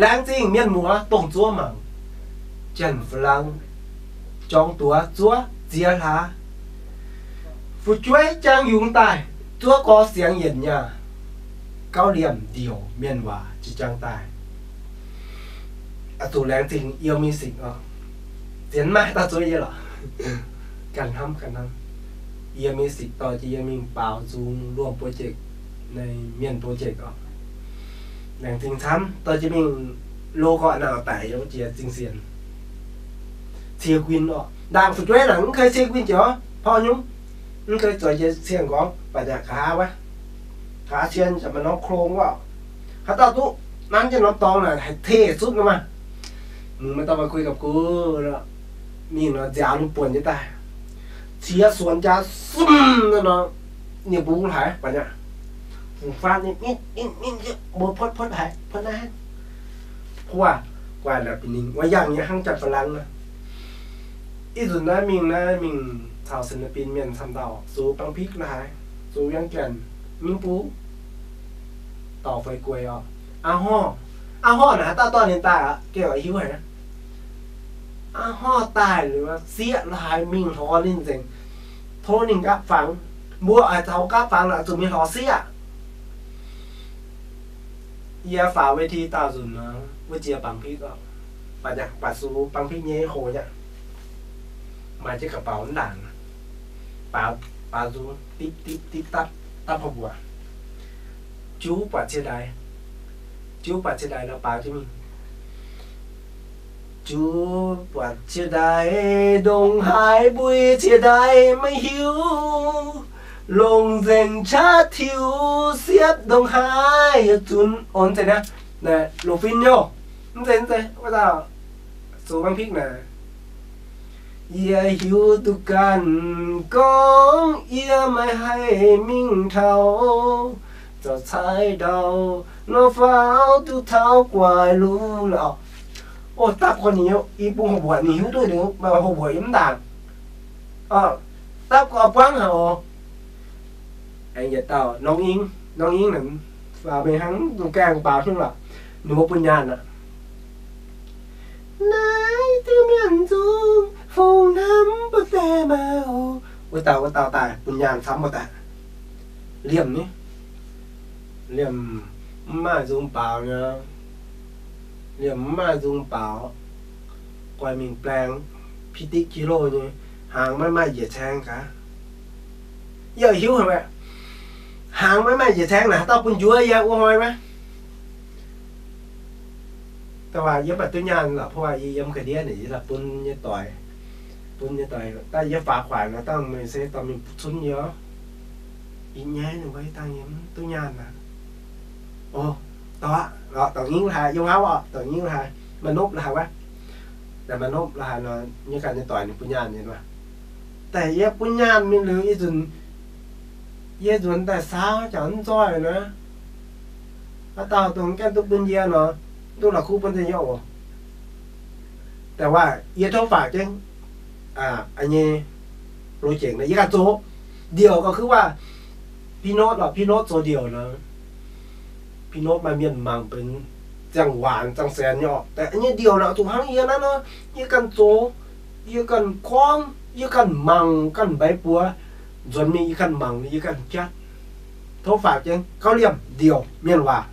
Laengz zingh mienh muoz dongh zuov mangc. Janx-Faa^lang jorng duoz zuov ziex hlaax. Fu'jueiv jangx yungz daaih, zuov gorx siangx yienc nyaah. Gauv liemh ndiouc mienh waac jiex jangx daaih. Zuqc laengz zingh yie mingh sikc oc. Zien maaih dauh zuov yie lorqc. Ganh hnamv, ganh hnamv. Yie mingh sikc dorh jienv yie mingh baaux nzung luonh project, naaiv mienh project oc. Laengz zingh camv, dorh jienv mingh lo gorqv naaic daic yiem jiex Zingh Sienx. Cie guin oc. Ndaangc fu'jueiv naaic mv kei cie guin jiex, porv nyungc. Mv kei zueiz jiex cien-gorngv, baac nyanc nqa'haav wuov. Nqa'haav cien ziouc maaih norm klong wuov. Haaix dauh duqv nanv jienv norm dorngx naaic haih teh sutv nor maah. Mv maaih dauh maaih kuih gapv gu, mingh nor nziaaux ninh buonc nyei daaih. Ciex suonx jaax sumv nor, ninh mbungv haiz baac nyanc. Fungx faanv ninh mingh mingh mingh mbuo potv potv haiz potv naaiv. Huaav, guaaih la'binc ninh wuov yangh nyei hnangv Janx-Faa^lang nor. Ih nzunc naaiv mingh naaiv mingh caux ศิลปิน mienh camv dauh, zuqc บังพริก la'haaix, zuqc เวียงจันทน์, Ningbo, dorh feix gueix oc. Aa Horv, Aa Horv naaic haaix dauh dorh ninh daaih aqv, gengh oix hiuv haic. Aa Horv daaih liuz sieqv la'haaix mingh hlorx ninh nzengc, tov ninh nqaapv fangx. Mbuo oix taux nqaapv fangx la'zuqc mingh hlorx sieqv. Yie faaux เวที daauh nzunc nor, wuov jiex บังพริก oc. Baac nyanc, baac zuqc บังพริก nyei hoc nyanc. Maaih jienv ga'baux mv ndaangc, baaux, baaux nzung dipv dipv dipv dapv, dapv hauv mbuoqc. Juv buatc cie ndaix, juv buatc cie ndaix nor baaux jienv mingh. Juv buatc cie ndaix, ndongc haaix mbui cie ndaix maiv hiuv, longc nzengc qaqv tiux siepv ndongc haaix yaac zunc. Onx zeiz naaiv, naaiv loz fin nyouh. Mv zeiz, mv zeiz, wuov dauh zuqc บังพริก naaic. Yie hiuv duqv ganh gorngv yie maiv haih mingh taux, zoux cai ndau nor faaux duqv taux guaix lungh lorqc. O, dapv gorn ninh i bung hoc mbuoqc ninh hiuv duqv ninh maaih hoc mbuoqc yiem mv ndaangc. Dapv gorn buangv haic oc. Aengx yietc dauh Norm Ing, Norm Ing naaic, faaux mingh hnangv dongh gaengh baaux hnangv lorqc. Ninh mbuo bun nyaanh aqv. Naaiv diuh mienh nzung fungx hnamv mbuo deix maah. Wuov dauh, wuov dauh daaih bun nyaanh camv wuov daaih. Liemh ni, liemh mv maaih nzung baaux nyei. Liemh mv maaih nzung baaux, guaix mingh แปลง piv diqv kilo nyei, hnaangx maiv maaih njiec caeng gaax. Yie hiuv haic, hnaangx maiv maaih njiec caeng naaic, haaix dauh bun njuov yie wuov hnoi maiv? Da'faanh yie mv baac duqv nyaanh la'puov yie yiem ga'ndiev naaic, yie daaih bun nyei doic, bun nyei doic daaih yie faaux kuaaic nor, dangh meih se dorh mingh cunv yie. Ih nyaiv ninh mbuo dangh yie mv duqv nyaanh aqv. O, dorh aqv, dorh nyingv la'haaix, yiem wuov oc, dorh nyingv la'haaix, maaih nopv la'haaix wuov. Maaih nopv la'haaix nor, yie ganh nyei doic ninh bun nyaanh nyei nor. Daaih yie bun nyaanh mingh liuz, ih nzunc yie nzuonx daaih saauv jangx mv nzoih nor, haaix dauh dongh gaengh duqv bun yie nor, duqv la'kuqv bun deix nyei oc. Da'faanh yie tov faaux jienv nyei project naaic yie ganh zoux. Ndiouc gauh kuv waac, Pi Notv lorqc, Pi Notv zoux ndiouc nor, Pi Notv maaih mienh mangc benx ziangh waanc ziangh saenx nyei oc. Da'nyeic ndiouc naaic zuqc hnangv yie naaiv nor, yie ganh zoux, yie ganh gorngv, yie ganh mangc ganh mbaix buoz, nzuonx mingh yie ganh mangc yie ganh jatv. Tov faaux jienv gauh liemh ndiouc mienh waac.